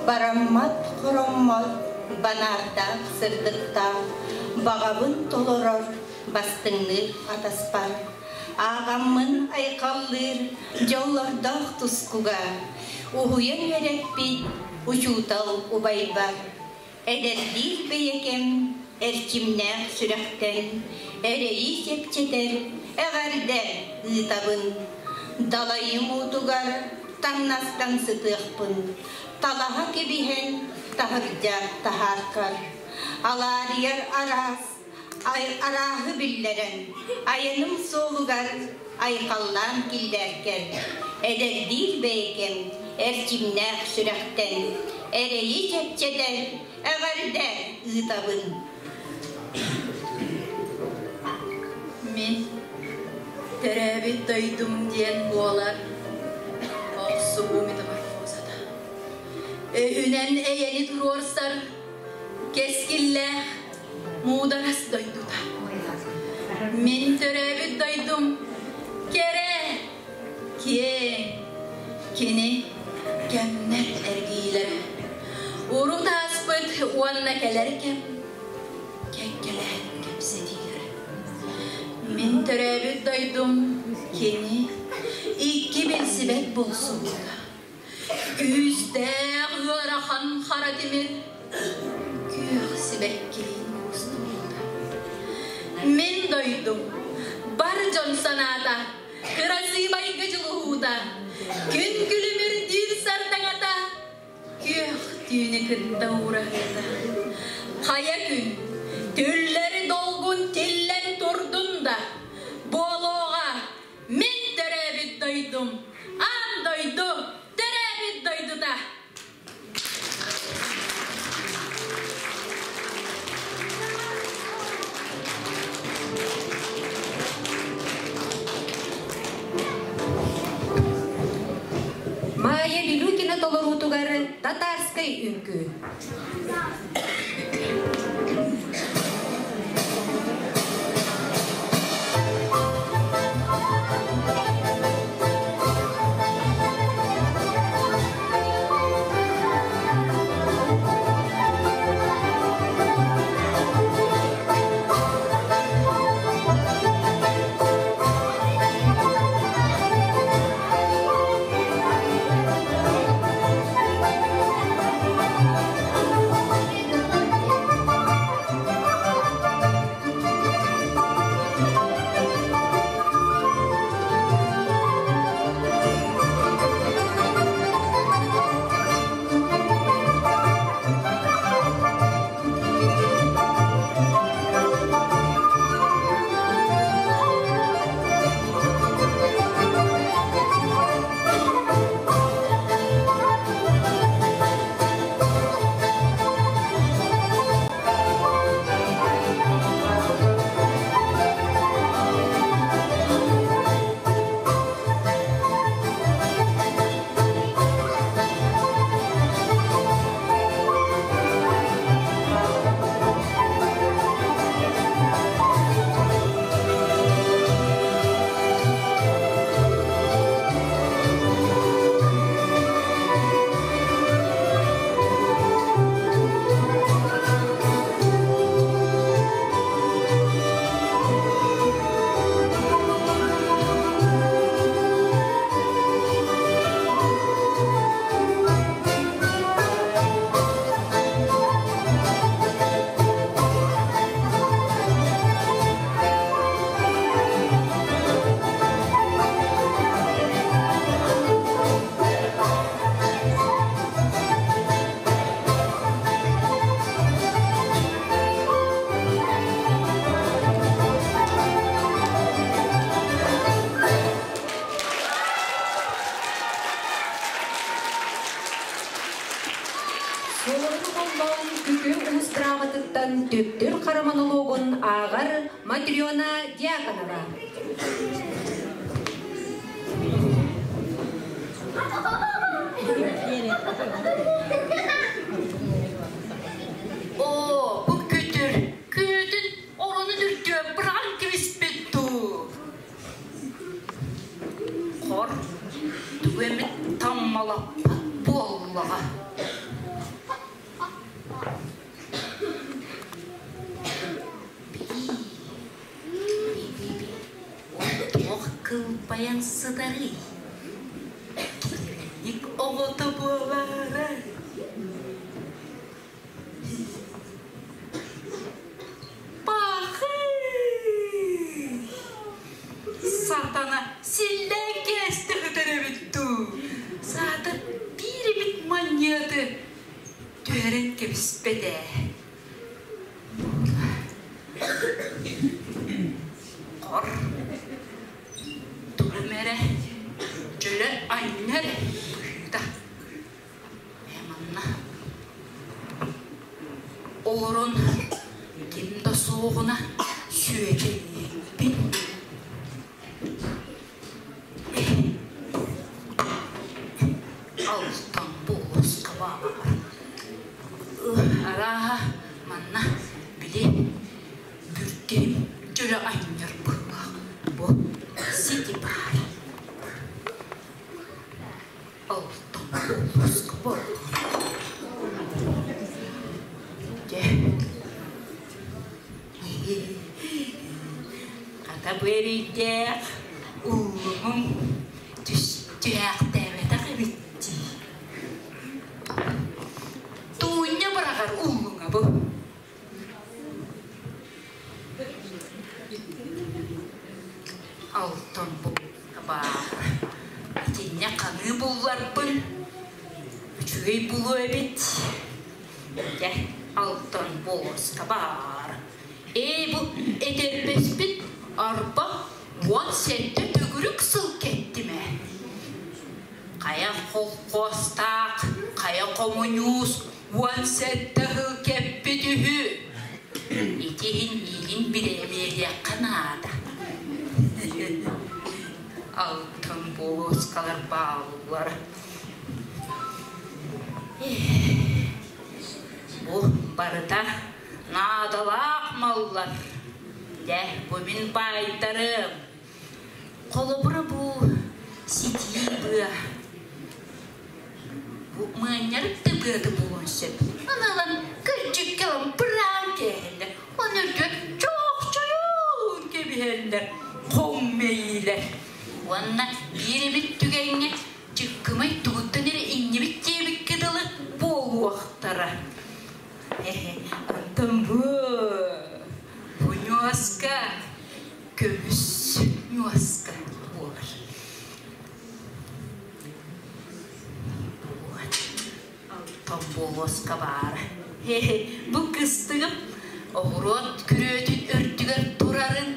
Бараммат хороммот банаардаах сырдыктаах баҕабын толорор бастыҥныыр атаспар, ааҕаммын айхаллыыр дьоллордоох тускуга, уһуйан үөрэппит учуутал убайбар, эдэрдиир бэйэкэм эрчимнээх сүрэхтэн эрэйи чэпчэтэр эҕэрдэ ыытабын. Далайым уутугар таҥнастан сытыахпын, талаһа кэбиһэн таһырдьа таһааркар. Алаарыйар араас арааһы биллэрэн, айаным суолугар айхаллаан киллэркэр, эдэрдиир бэйэкэм эрчимнээх сүрэхтэн эрэйи чэпчэтэр эҕэрдэ ыытабын. Мин төрөөбүт дойдум диэн буолар охсуһуу метаморфозата. Өһүнэн эйэни туруорсар кэскиллээх муударас дойдута. Мин төрөөбүт дойдум кэрэ, киэҥ, кини кэмнэр эргиилэрэ. Урут ааспыт уонна кэлэр кэм кэккэлээн кэпсэтиилэрэ. Мин төрөөбүт дойдум кини икки билсибэт булсубута. Күүстээх ыарахан хара тимир күөх сибэккилиин куустубута. Мин дойдум бар дьон санаата, кырасыыбайга дьулуһуута, күн күлүмүрдүүр сардаҥата, күөх түүнү кытта уураһыыта. Хайа күн түллэри долгун тиллэн турдун да, буолуоҕа Мин төрөөбүт дойдум, аан дойду төрөөбүт дойдута. Майя Билюкина толоруутугар татарскай үҥкүү. Суолун холлоон Күкүр Уус драматыттан Түптүр хара монологун ааҕар Матрена Дьяконова. Оо, бу күтүр күнүтүн оронун үрдүгэр быраҕан кэбиспит дуу? Хор, тугу эмит таммалаппат буоллаҕа. Туох кылбайан сытарый? Киһилик оҕото буолаарай? Түспэт ээ. Хор. Турум эрэ, дьөлө анньа эрэ быһыыта. Ээ манна олорон ким да суоҕуна сүөкэйиэхпин. Алтан буолуска баар. Арааһа манна били бүргэм дьөлө анньар быһыылаах. Бу сити баар. Алтан буолуска баар. Дьэ. Хата бу эрэйдээх уллуҥум түһээхтээбэтэх эбит дии. Туунньа быраҕар уллуҥа бу. Алтан баар. Итиннэ ханыы булларбын үчүгэй булуо эбит. Дьэ, алтан буоска баар. Ээ, бу этэрбэспит арба 17 төгүрүк сыл кэттим ээ. Хайа холкуостаах, хайа хомуньуус 17 сыл кэппит үһү. Ити иһин миигин бириэмийэлиэххэ наада. Алтан буоскалар бааллар. Бу барыта наадалаах маллар. Дьэ, бу мин баайдарым. Холобура бу ситии быа. Бу мыанньар да быата буолуон сөп. Аны ылан кырдьыкка ылан быраан кээһэллэр. Оны үрдүгэр чоохчойон кэбиһэллэр. Хоҥ мэйиилэр. Уонна биир эмит түгэҥҥэ Чыккымай тугуттан эрэ иҥнибит диэбиккэ дылы буолуохтара. Онтон бу бу ньуоска көмүс ньуоска буолар. Вот. Алтан буолуоска баара. Бу кыстыгым оҕуруот күрүөтүн үрдүгэр турарын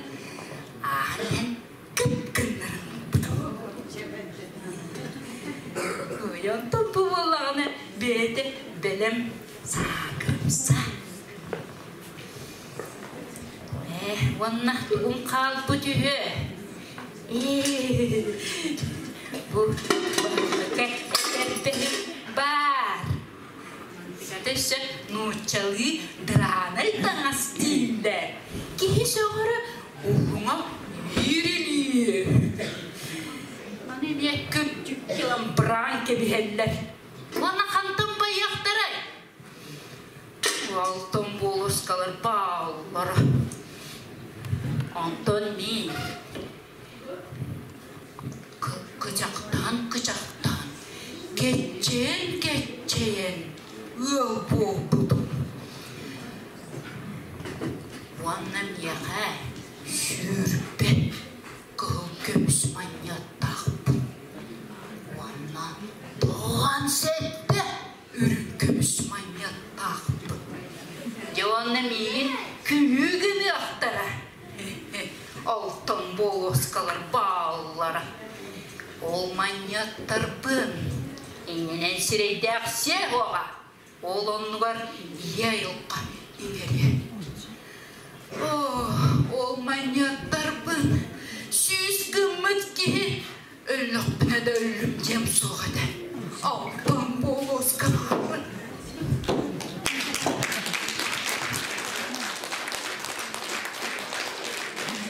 ааһан иһэн кып-кыннарын Ой, онтон бу буоллаҕына бэйэтэ бэлэм саакырымса. Ээ, уонна тугум хаалбыт үһү? Ээ, бу баһылыка этэрбэһим баар. Өссө нууччалыы драанай таҥас дииллэр. Киһи сөҕөрө уһуҥа биир. Маны эмиэ көрдүк киломбраан кэбиһэллэр. Уонна хантан байыахтарай? Алтан буолускалар бааллара. Онтон мин Кычахтаан-кычахтаан, кэччэйэн-кэччэйэн ыал буолбутум. Уонна миэхэ 20 кыһыл көмүс манньыаттаахпын. Уонна 97 үрүҥ көмүс манньыаттаахпын. Дьэ уонна миигин күлүү гыныахтара. Алтан буолуоскалар бааллара. Ол манньыаттарбын иннинэн сирэйдээх сиэ уоҕа. Ол оннугар ийэ айылҕа иҥэриэ. Ол манньыаттарбын 100 гыммыт киһи өллөхпүнэ да өллүм диэм суох этэ. Алтан буолуоска баарбын.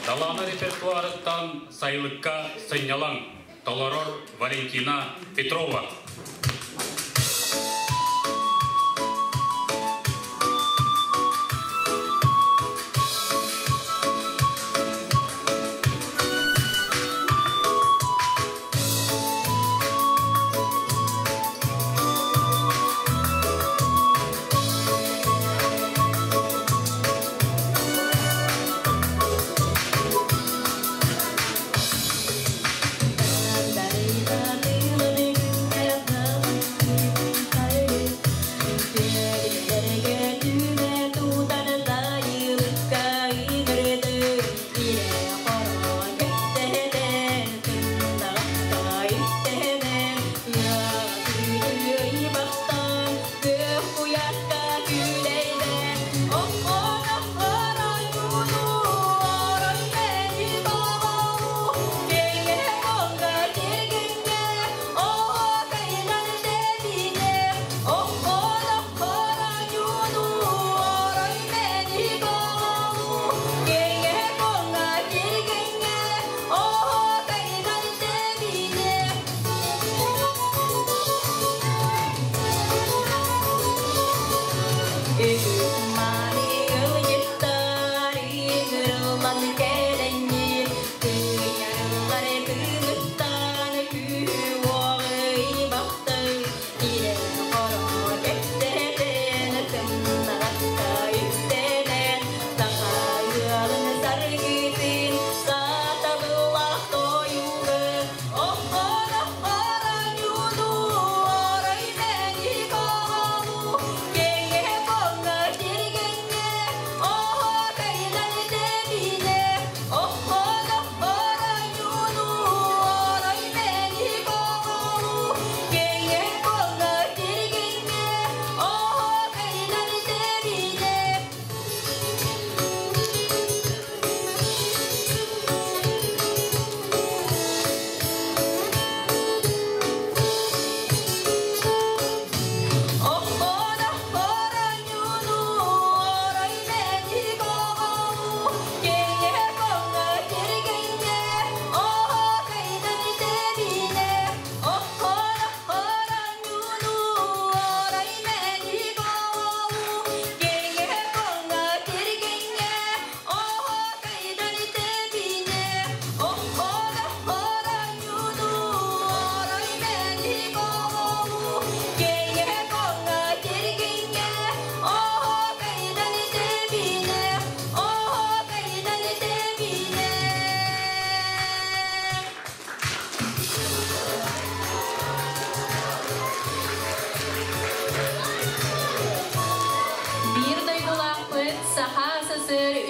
Талаана репертуарыттан сайылыкка сынньалаҥ толорор Валентина Петрова.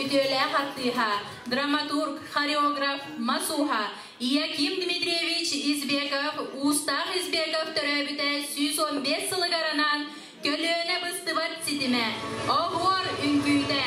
үтүөлээх артыыһа, драматург, хореограф, мас ууһа Яким Дмитриевич Избеков, Уустаах Избеков төрөөбүтэ 115 сылыгар анаан көлүөнэ быстыбат ситимэ, оһуор үҥкүүтэ.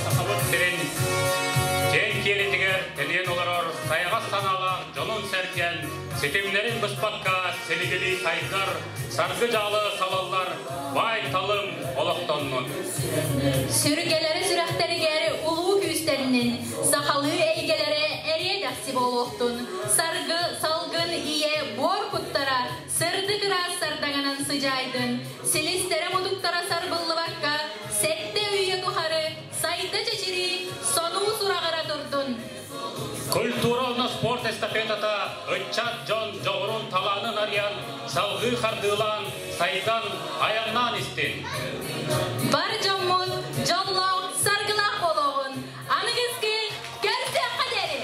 Сахабыт сирин киэҥ киэлитигэр тэнийэн олорор сайаҕас санаалаах дьонун-сэргэн ситимнэрин быспакка силигилии сайдар, саргы-дьаалы салаллар баай-талым олохтоннун. Сүргэлэри сүрэхтэригэр улуу күүстэннин, сахалыы эйгэлэрэ эриэ-дэхси буолуохтун, саргы, салгын, ийэ, буор куттара сыдьаайдын, силистэрэ-мутуктара сарбыллыбакка, сэттэ үйэ тухары сайда чэчирии, сонуу сураҕыра турдун! Культура уонна спорт эстафетата ыччат дьон дьоҕурун талаанын арыйан, салгыы хардыылаан, сайдан, айаннаан истин! Бар дьоммут дьоллоох, саргылаах буолуоҕун! Аныгыскы көрсүөххэ диэри!